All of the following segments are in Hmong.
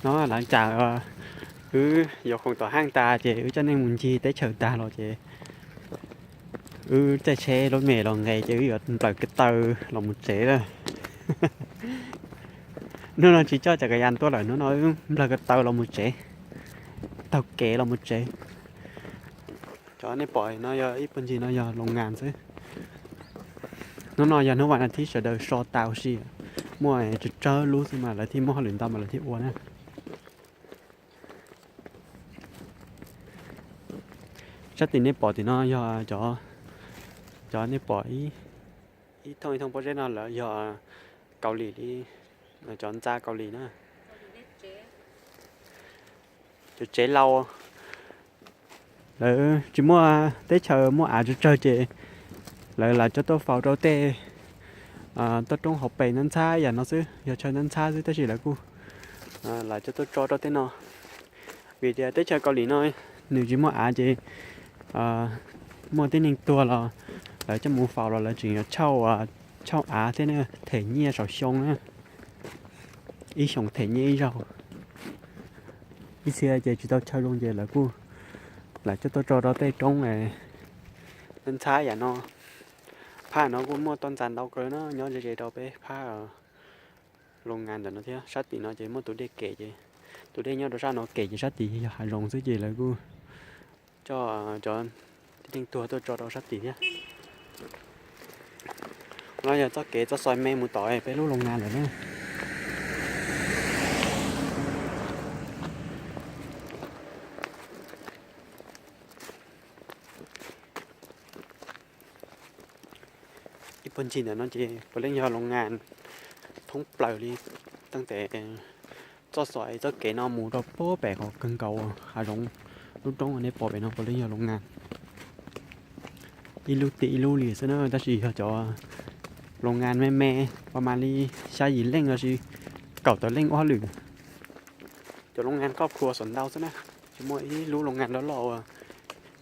No lav cas wb yuav khoom tom haaj tas ces wb coj neej mus ncig teb chaws tag los ces wb caij tsheb lub me los nqes ces wb yuav nplawm ko taw los mus tsev lawm. Hnub no tsis coj cam ka yas tuaj lawm, hnub no wb nplawg ko taw los mus tsev, taug kev los mus tsev. Cov nej pom no yog ib puag ncig no yog loos ngas xwb. Hnub no yog hnub vas thib sawv daws so tas ua si, muaj tsawg tsawg lub xwb mas lawv thiaj muaj hauj lwm ntau mas lawv thiaj ua na. Sab tim nej pom tim no yog cov, cov nej pom ib thooj ib thooj pob zeb no lawv yog Kaus Lim li, cov ntxa Kaus Lim na. Cov tsev laus, lawv tsis muaj teb chaws muaj av tsawg tsawg ces lawv lam coj tuaj faus rau tej toj roob hauv pes ntxhab ntxhab yam no xwb, yog chaw ntxhab ntxhab xwb tab sis lawv kuj lam coj tuaj tso rau tej no. Vim tias teb chaws Kaus Lim no nws tsis muaj av ces muaj tib neeg tuag los lawv coj mus faus los lawv tseem yuav chauj av thiab na, them nyiaj saum xyoo na, ib xyoos them nyiaj ib zaug. Ib txhia ces tsis tau chaw zoo ces lawv kuj lam coj tuaj tso rau tej roob ntxhab yam no. Phab no kuj muaj toj ntxas ntau kawg na, nyob ze ze rau peb phab loos ngas ntawm no thiab. Sab tim no ces muaj tus dej kem ces, tus dej nyob rau sab no kem ces sab tim yog hav zoov xwb ces lawv kuj coj cov tib neeg tuag tuaj tso rau sab tim thiab. No yog txoj kev txoj xoi me mus tom peb lub loos ngas lawm na. Ib puag ncig ntawm no ces puav leej yog loos ngas thoob plaws li, taag tes txoj xom txoj kev no mus rau puag pem qhov kawg nkaus hav zoov, lub roob uas nej pom pem no puav leej yog loos ngas. Ib lub tim ib lub li xwb na, tab sis yog cov loos ngas me me, pas mas li xya yim leej los sis kaum tawm leej ua hauj lwm. Cov loos ngas koj khua xuam ntau xwb na, tsis muaj ib lub loos ngas loj loj uas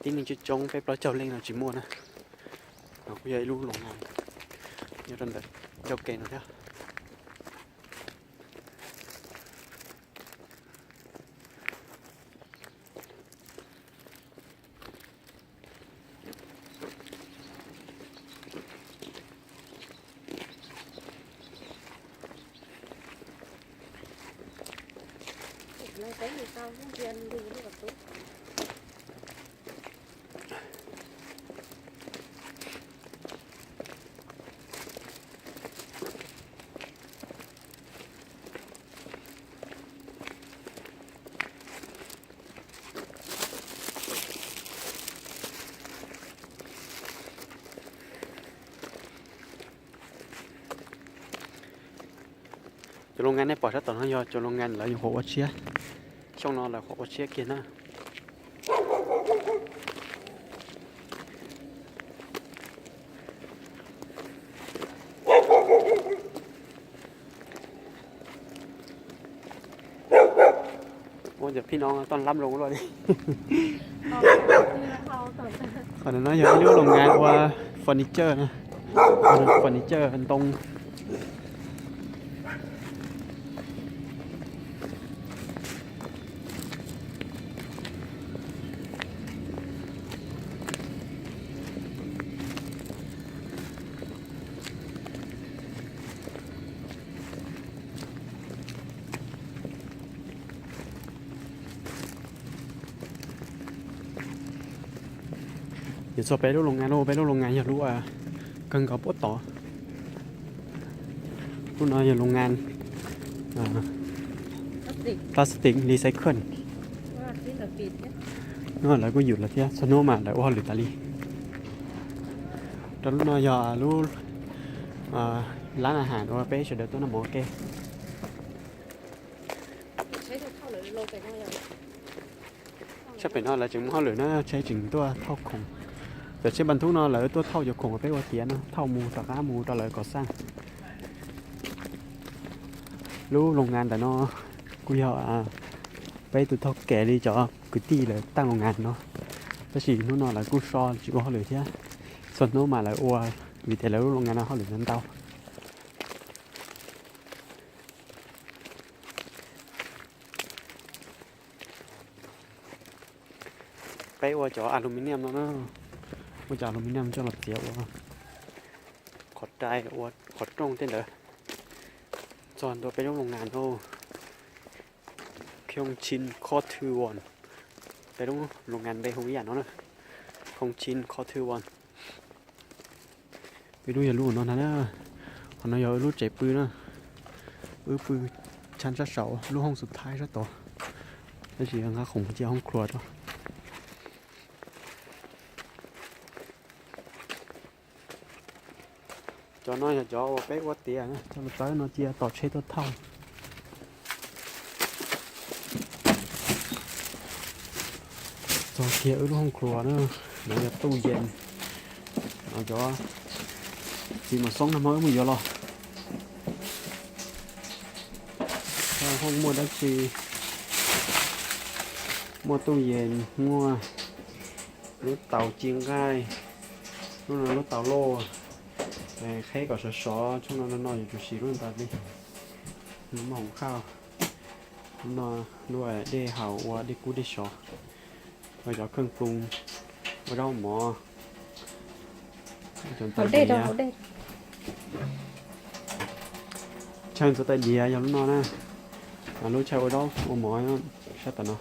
tib neeg coob coob peb plaub caug leej no tsis muaj na. No kuj yog ib lub loos ngas nyob rau ntawm ncauj kev no thiab. Cov loos ngas nej pom sab tom no yog cov loos ngas lawv nyuam qhuav ua tshiab, xyoo no lawv qhuav ua tshiab kiag na. Ua cov phij no toj lab loo luaj li. Qhov no yog ib lub loos ngas ua furniture na, furniture ntoo. Yuav txog peb lub loos ngas lauj, peb lub loos ngas yog lub kawg nkaus puab tod. Lub no yog loos ngas plastic recycle. No lawv kuj yum lawm thiab, txhua hnub mas lawv ua hauj lwm tas li. Rau lub no yog lub lab na has uas peb sawv daws tuaj noj mov ua ke. Sab pem no lawv tseem muaj hauj lwm na, tsheb tseem tuaj thauj khoom. Cov tsheb npas ntub no lawv tuaj thauj cov khoom uas peb ua tiav no, thauj mus tom qab mus rau lawv kom xaj. Lub loos ngas ntawm no kuj yog peb tus thauj kev li cov kwv tij lawv taaj loos ngas no, tab sis hnub no lawv kuj so tsis ua hauj lwm thiab. Txhua hnub mas lawv ua, vim tias lawv lub loos ngas no hauj lwm ntau. Peb ua cov aluminium no na, ua cov aluminium coj los txiav ua qhov rai ua qhov rooj tej ntawd. Txog ntua peb lub loo nas no, Khong Chin Khov Thu Wan, peb lub loo nas npe hu ib yam no na, Khong Chin Khov Thu Wan. Ib lub yog lub no na, qhov no yog wb lub tsev pw na, wb pw tshab sab saud, lub hooj xub thaib sab tod, tab sis nqa khoom cia hoob khluas rau. Cov no yog cov uas peb ua tiav, coj los txawb no cia tos tsheb tuaj thauj. Txog kiag wb lub hooj khluas na, no yog tuj yees, cov txiv mos xoob no mas wb mus yuav los. Hooj muaj dab tsi, muaj tuj yees, muaj lub taus ci nqaij, lub no lub taus loj, qheb kom sov sov, tshooj no no no yuav tsum siv lub ntawd li. Muaj hoom khaj, lub no lub dej haus ua dej kub dej sov, ua cov kheej ploos, ua zaub mov, cov ntawd diav, chaw ntxuav tais diav yog lub no na, lub chaw ua zaub ua mov sab tom no.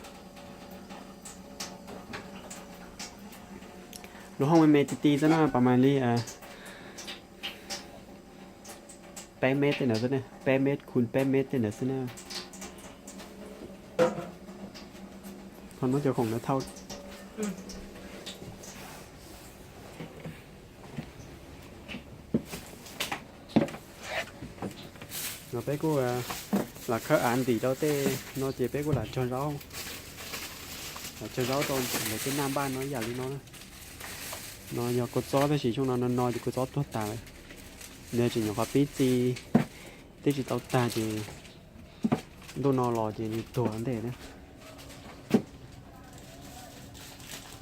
Lub hooj me me ti ti xwb na, pas mas li peb mev tej ntawd xwb na, peb mev khu peb mev tej ntawd xwb na. Ho muab cov khoom ntawd thauj. No peb kuj lam khawb av ntim rau tej no ces peb kuj lam cog zaub, lam cog zaub rau lawv tej naj npaj no ib yam li no. No yog kua txob tab sis xyoo no no no ces kua txob tuag tas lawm. Nws tseem nyuam qhuav pib txi, twb tsis tau tag ces ntuj no los ces nws tuag ntej na.